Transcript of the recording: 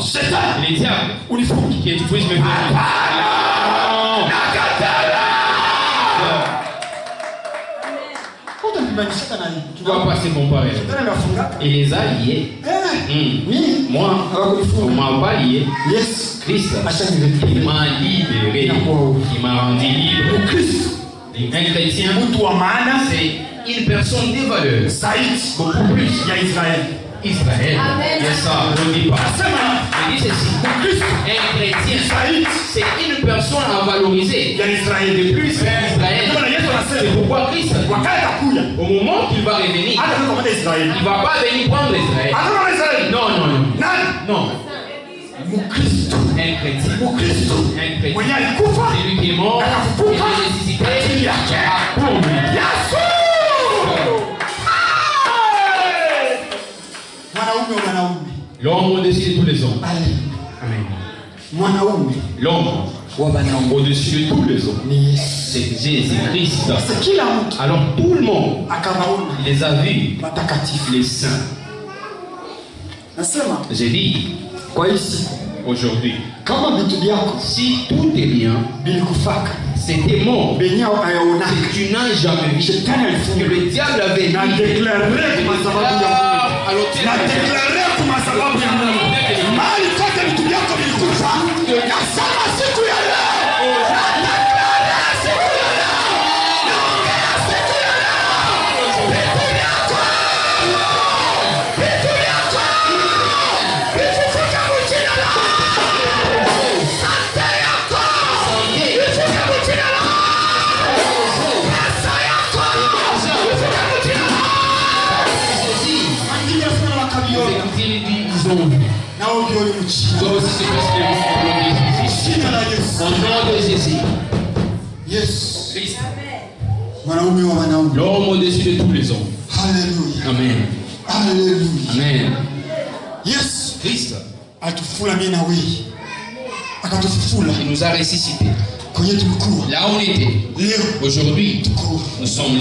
Shetani, Le diable, unifunge. Que tu puisses me faire. Non. Nakatala. Utapimanishaka na hii. Tu vas pas se comparer. Shetani anafungaka. Il les a liés. Eh, Hmm. mimi Moi, on hawakunifunga. m'a pas lié. Yesu Christ, il ashanilibere. m'a libéré. Il m'a rendu libre. Mkristo Un chrétien, mtu wa maana c'est une personne de valeur. zaidi Beaucoup plus. ya Israeli. Israël. Yes, ça, on ne dit pas. Nasema Il dit ceci. Mkristo Un chrétien, zaidi c'est une personne à valoriser. ya Israeli. De plus qu'Israël. Ndio maana Yesu C'est anasema pourquoi Christ, wakati atakuja au moment qu'il va revenir, hata kama Israeli. il ne va pas venir prendre Israël. Hata kama Israeli. Non, non, non. Nani? Non. Mkristo. Un chrétien. Mkristo Un chrétien. mwenye alikufa C'est lui qui est mort, qui akafufuka est ressuscité ajili yake. pour lui. Yesu! Hey! Mwanaume wa wanaume. L'homme au-dessus de tous les hommes. Haleluya. Amen. Mwanaume L'homme wa wanaume au-dessus de tous les hommes. ni Yesu. C'est Jésus-Christ. Sasa kila mtu Alors tout le monde akawaona les a vus, matakatifu. les saints. Nasema J'ai dit kwa hii siku aujourd'hui, kama vitu vyako si tout est bien, vilikufaka c'était mort, benye hayaonaka, que tu n'as jamais vu, shetani que alifunga le diable avait na mis déclare kwa sababu ya Mungu, à l'autel. na déclare kwa sababu ya Mungu, mali kote vitu vyako vilikufa, nasema siku ya leo, na déclare siku ya leo, naongea siku ya leo, vitu vyako, vitu vyako vifufuke mu jina la Santé yako ifuke mu jina la pesa yako ifuke mu jina la Jésus. Wengine wanasema wakaviona. Écoutez, ils ont vu. Na wewe uvione mu jina. Toi aussi, c'est parce que au nom de Jésus. Jina la Yesu. Au nom de Jésus. Yesu Christ, mwanaume wa wanaume. l'homme au-dessus de tous les hommes. Haleluya. Amen. Haleluya. Amen. Yesu Christ, atufula mimi na wewe. Akatufufula il nous a ressuscités. kwenye tulikuwa. Là où on était, Leo aujourd'hui, tuko nous sommes